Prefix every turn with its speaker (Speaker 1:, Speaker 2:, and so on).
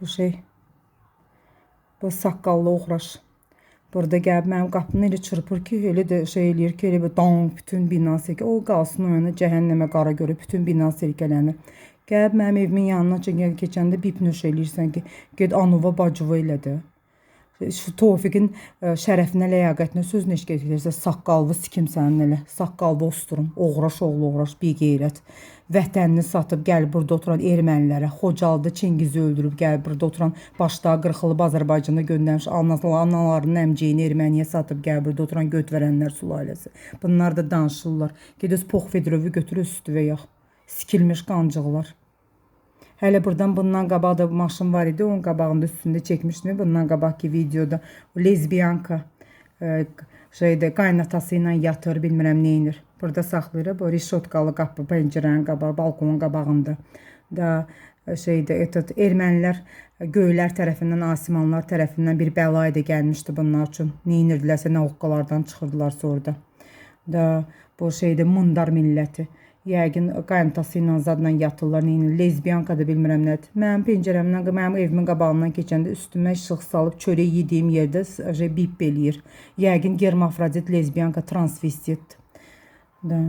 Speaker 1: Bu şey, bu saqqallı oğraş. Burada gəlib mənim qapını elə çırpır ki, elə də şey eləyir ki, elə bir dang, bütün bina silkə. O qalsın o yana, cəhənnəmə qara görə bütün bina silkələnir. Gəlib mənim evimin yanına keçəndə bip nöş eləyirsən ki, get anuva bacıva elədi. Şu Tofiqin şərəfinə, ləyaqətinə söz neçə gedirsə, saqqallı sikim sənin elə. Saqqallı osturum, oğraş oğlu oğraş, bir qeyrət. Vətənini satıb gəlib burada oturan ermənilərə, Xocalıda Çingizi öldürüb gəlib burada oturan, başda qırxılıb Azərbaycana göndərmiş analarının əmcəyini erməniyə satıb gəlib burada oturan götvərənlər sülaləsi. Bunlar da danışırlar. Ged öz Poxfedrovu götür öz üstüvə yax. Sikilmiş qancıqlar. Hələ buradan bundan qabaq da maşın var idi. Onun qabağında üstündə çəkmişdim. Bundan qabaqki videoda lezbiyanka şeydə qaynatası ilə yatır, bilmirəm nə edir. Burada saxlayır. Bu rişotkalı qapı, pəncərənin qabağı, balkonun qabağında. Da şeydə etot ermənilər göylər tərəfindən, asimanlar tərəfindən bir bəla idi gəlmişdi bunlar üçün. Nə edirdilərsə, nə oqqalardan çıxırdılarsa orada. Da bu şeydə mundar milləti. Yəqin qaynatası ilə zadla yatırlar, nə edir? Lezbiyanka da bilmirəm nədir. Mənim pəncərəmdən, mənim evimin qabağından keçəndə üstümə işıq salıb çörək yediyim yerdə şey bip eləyir. Yəqin germafrodit, lezbiyanka, transvestit. Da.